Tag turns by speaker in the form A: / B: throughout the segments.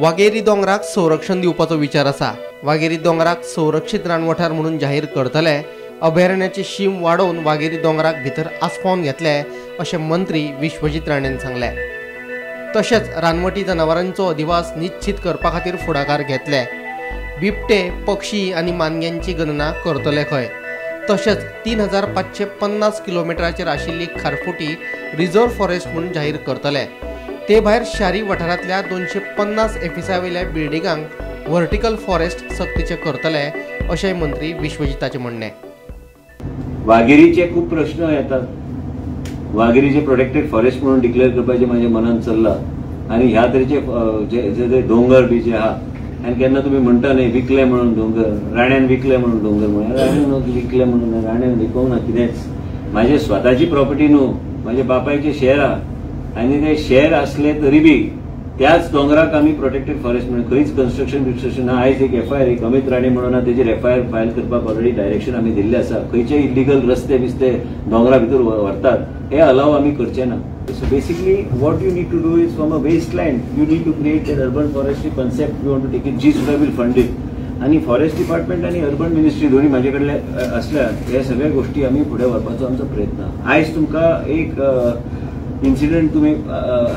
A: वागेरी दोंगराक संरक्षण दिवपाचो विचार आसा. वागेरी दोंगराक संरक्षीत रान वाठार म्हणून जाहीर करतले. अभयारण्याची शीम वाडोवन वागेरी दोंगराक भितर आसपावन घेतले अशें मंत्री विश्वजीत राणेन सांगलें. तशेंच रानवटी जनावरांचो अधिवास निश्चित करपा खातीर फुडाकार घेतले. बिबटे, पक्षी आनी मानग्यांची गणना करतले खंय. तशेंच 3550 किलोमिटराचेर आशिल्ली खारफुटी रिझर्व फॉरेस्ट म्हणून जाहीर करतले. ते भायर शारी वाठारांतल्या 250 एफिसावयल्या बिल्डिंगांक व्हर्टिकल फॉरेस्ट सक्तीचे करतले अशें मंत्री विश्वजिताचें म्हणणें.
B: वाघेरीचे खूब प्रश्न येतात. वाघेरीचे प्रोटेक्टेड फॉरेस्ट म्हणून डिक्लेअर करपाचें म्हाज्या मनान चल्लां आनी ह्या तरेचे जे दोंगर बी जे आहा आनी केन्ना तुमी म्हणटा न्ही विकले म्हणून दोंगर, राण्यान विकले म्हणून दोंगर, म्हणून राण्यान विकले म्हणून राण्यान विकोंक ना कितेंच. म्हाजे स्वताची प्रॉपर्टी न्हू, म्हाज्या बापायचे शेअर आहा आनी ते शेअर आसले तरी बी त्याच दोंगराक आमी प्रोटेक्टेड फॉरेस्ट म्हणून खंयच कन्स्ट्रक्शन बिस्ट्रक्शन ना. आयज एक एफआयआर एक अमित राणे म्हणून तेजेर एफआयआर फायल करपाक ऑलरेडी डायरेक्शन आमी दिल्लें आसा. खंयचे इलिगल रस्ते बिस्ते दोंगरा भितर व्हरतात हे अलाव आमी करचे ना. So basically what you need to do is from a waste land you need to create that urban forestry concept. You want to take it, जी सुद्दां will fund it. आनी फॉरेस्ट डिपार्टमेंट आनी urban ministry दोन्ही म्हाजे कडले असल्यार हे सगळे गोष्टी आमी फुडें व्हरपाचो आमचो प्रयत्न. आयज तुमकां एक इन्सिडंट तुमी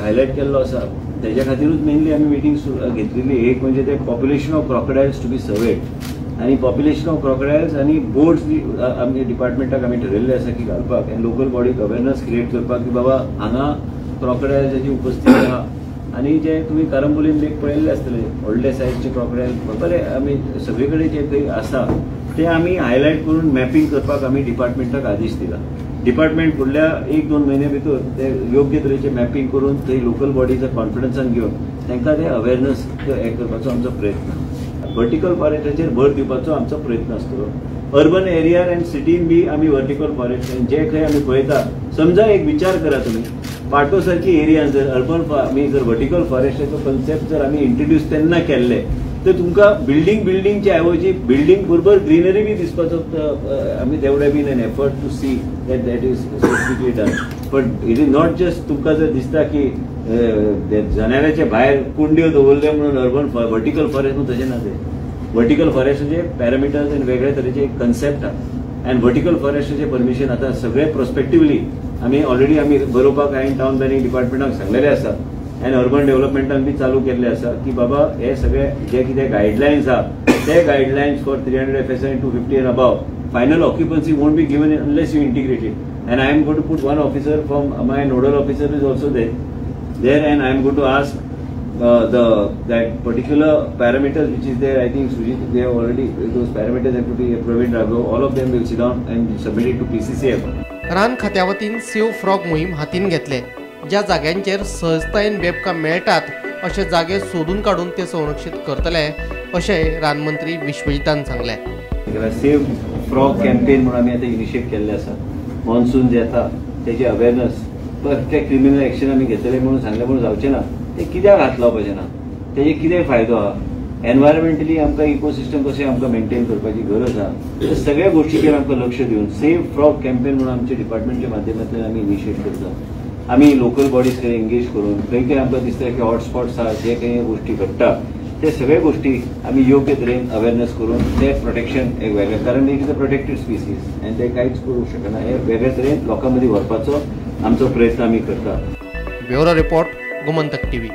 B: हायलायट केल्लो आसा तेज्या खातीरूच मेनली आमी मिटींग घेतलेली. एक म्हणजे ते population of crocodiles to be surveyed आनी पॉप्युलेशन ऑफ क्रॉकडायल्स आनी बोर्ड्स आमी डिपार्टमेंटाक आमी ठरयल्ले आसा की घालपाक आनी लोकल बॉडीक अवेरनस क्रिएट करपाक की बाबा हांगा क्रॉकडायल्साची उपस्थिती आहा. आनी जे तुमी कारंबोलीन लेक पळयल्ले आसतले व्हडले सायजचे क्रॉकडायल बरे आमी सगळे कडेन जे खंय आसा ते आमी हायलायट करून मॅपिंग करपाक आमी डिपार्टमेंटाक आदेश दिला. डिपार्टमेंट फुडल्या 1-2 म्हयन्या भितर ते योग्य तरेचे मॅपिंग करून थंय लोकल बॉडीच्या कॉन्फिडन्सान घेवन तांकां ते अवेरनस हे करपाचो आमचो प्रयत्न. व्हर्टिकल फॉरेस्टाचेर भर दिवपाचो आमचो प्रयत्न आसतलो. अर्बन एरियार आनी सिटीन बी आमी व्हर्टिकल फॉरेस्ट जे खंय आमी पळयता, समजा एक विचार करा तुमी पाटो सारकी एरिया जर अर्बन आमी जर व्हर्टिकल फॉरेस्टाचो कन्सेप्ट जर आमी इंट्रोड्यूस तेन्ना केल्ले तर तुमकां बिल्डींग बिल्डींगच्या ऐवजी बिल्डींग बरोबर ग्रीनरी बी दिसपाचो आमी तेवढे been an effort to see that that is specifically done. But it is not just तुमकां जर दिसता की जनावरांचे भायर कुंड्यो दवरल्यो म्हणून अर्बन व्हर्टिकल फॉरेस्ट म्हणून तशें ना. ते व्हर्टिकल फॉरेस्टाचे पॅरामिटर्स आनी वेगळे तरेचे कन्सेप्ट आहा आनी व्हर्टिकल फॉरेस्टाचे परमिशन आतां सगळे प्रोस्पेक्टिवली आमी ऑलरेडी आमी बरोवपाक हांवें टावन प्लॅनिंग डिपार्टमेंटाक सांगलेलें आसा आनी अर्बन डेव्हलपमेंटान बी चालू केल्ले आसा की बाबा हे सगळे जे कितें गायडलायन्स आहा ते guidelines for 300 FSI and 250 and above final occupancy won't be given unless you integrate it. And I am going to put one officer from my nodal officer is also there and I am going to ask that particular parameters which is there. I think Sujit, they have already those parameters have to be Praveen Raghav, all of them will sit down and submit it to PCCF.
A: रान खात्या वतीन save frog मोहीम हातीन घेतले. ज्या जाग्यांचेर सहजतायेन बेबकां मेळटात अशे जागे सोदून काडून ते संरक्षीत करतले अशें रानमंत्री विश्वजितान सांगलें.
B: सेव फ्रॉग कॅम्पेन म्हणून आमी आतां इनिशिएट केल्लें आसा. मॉन्सून जे येता तेजे अवेरनस ते क्रिमिनल एक्शन आमी घेतले म्हणून सांगलें म्हणून जावचें ना. ते कित्याक हात लावपाचें ना, तेजे कितें फायदो आहा, एनवायरमेंटली आमकां इकोसिस्टम कशें आमकां मेंटेन करपाची गरज आहा, ते सगळ्या गोष्टीचेर आमकां लक्ष दिवन सेव फ्रॉग कॅम्पेन म्हणून आमच्या डिपार्टमेंटच्या माध्यमांतल्यान आमी इनिशिएट करता. आमी लोकल बॉडीज कडेन एंगेज करून खंय खंय आमकां दिसता की हॉटस्पॉट्स आहा, जे खंय गोष्टी घडटा ते सगळे गोष्टी आमी योग्य तरेन अवेरनस करून ते प्रोटेक्शन एक वेगळें, कारण it is a protected species आनी ते कांयच करूंक शकना, हे वेगळे तरेन लोकां मदीं व्हरपाचो आमचो प्रयत्न आमी करता.
A: Bureau report, Gomantak TV.